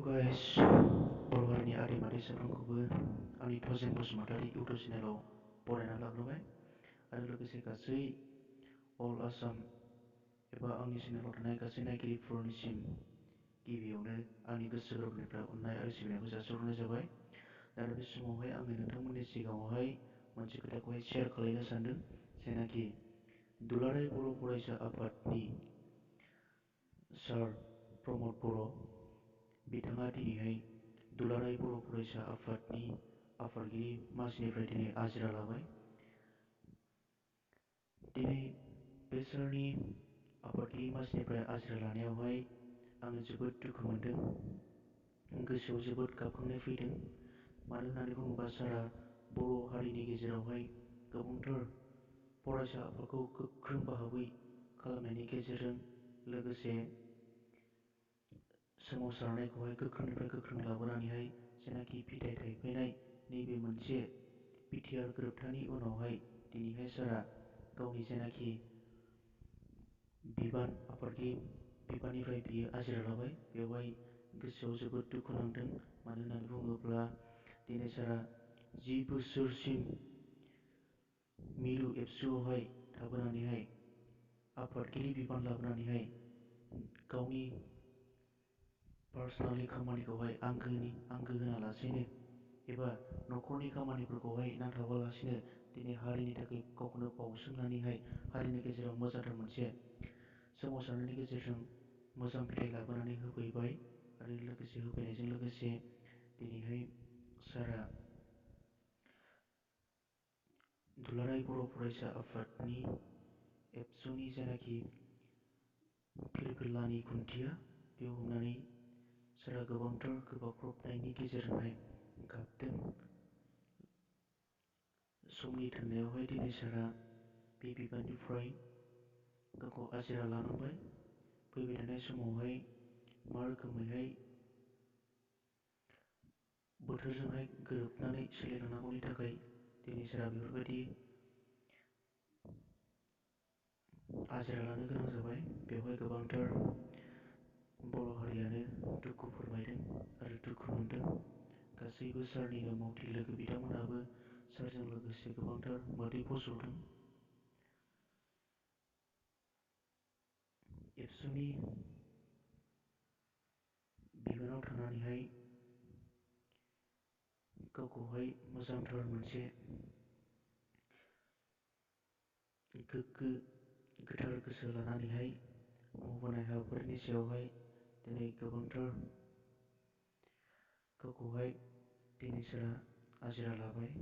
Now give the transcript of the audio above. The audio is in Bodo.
guys, बर' हारिनि आदै मादै साफ्रोमखौबो आंनि थजेन बसुमतारी इउटुब चेनेलाव बरायनानै लाग्रोबाय आरो लोगोसे गासै अल आसाम एबा आंनि चेनेलाव थानाय गासै नायगिरिफोरनिसिम गिबियावनो आंनि गोसो गोरबोनिफ्राय अननाय आरो सिबिनायखौ जासिहरनाय जाबाय। दा बे समावहाय आङो नोंथांमोननि सिगाङावहाय मोनसे खोथाखौहाय शेयार खालामनो सानदों, जायनाखि दुलाराय बर' फरायसा आफादनि सार प्रमद बर' बिथाङा दिनैहाय दुलाराय बर' फरायसा आफादनि आफादगिरि मासिनिफ्राय दिनै आजिरा लाबाय। दिनै बे सारनि आफादगिरि मासिनिफ्राय आजिरा लानायावहाय आङो जोबोद दुखु मोनदों, गोसोआव जोबोद गाबखांनाय फैदों। मानो होननानै बुङोबा सारा बर' हारिनि गेजेरावहाय गोबांथार फरायसा आफादखौ गोख्रों बाहागोयै खालामनायनि गेजेरजों लोगोसे सोमावसारनायखौहाय गोख्रोंनिफ्राय गोख्रों लाबोनानैहाय जेनाखि फिथाइ थायफैनाय नैबे मोनसे बिटिआर गोरोबथानि उनावहाय दिनैहाय सारा गावनि जेनाखि बिबान आफादगिरि बिबाननिफ्राय बियो आजिरा लाबाय। बेवहाय गोसोआव जोबोद दुखु नांदों। मानो होननानै बुङोब्ला दिनै सारा 10 बोसोरसिम मिरु एबसुआवहाय थाबोनानैहाय आफादगिरि बिबान लाबोनानैहाय गावनि पार्सनेलि खामानिखौहाय आंगो होनालासेनो एबा न'खरनि खामानिफोरखौहाय नांथाबालासिनो दिनै हारिनि थाखाय गावखौनो बाउसोमनानैहाय हारिनि गेजेराव मोजांथार मोनसे सोमावसारनायनि गेजेरजों मोजां फिथाइ लाबोनानै होफैबाय। आरो लोगोसे होफैनायजों लोगोसे दिनैहाय सारा दुलाराय बर' फरायसा आफादनि एबसुनि जेनाखि फिरफिलानि खुन्थिया बेयाव हमनानै सारा गोबांथार गोबाख्रबनायनि गेजेरजोंहाय गाबदों। समनि थिननायावहाय दिनै सारा बे बिबाननिफ्राय गावखौ आजिरा लानांबाय। फैबाय थानाय समावहाय मा रोखोमैहाय बोथोरजोंहाय गोरोबनानै सोलिलांनांगौनि थाखाय दिनै सारा बेफोरबायदि आजिरा लानो गोनां जाबाय। बेवहाय गोबांथार बर' हारियानो दुखु फोरमायदों आरो दुखु मोनदों। गासैबो सारनिनो मावथि लोगो बिथांमोनहाबो सारजों लोगोसे गोबांथार मोदै फसरदों। एबसुनि बिबानाव थानानैहाय गावखौहाय मोजांथार मोनसे गोग्गो गोथार गोसो लानानैहाय मावबोनाय हाबाफारिनि सायावहाय दिनै गोबांथार गावखौहाय दिनै सारा आजिरा लाबाय।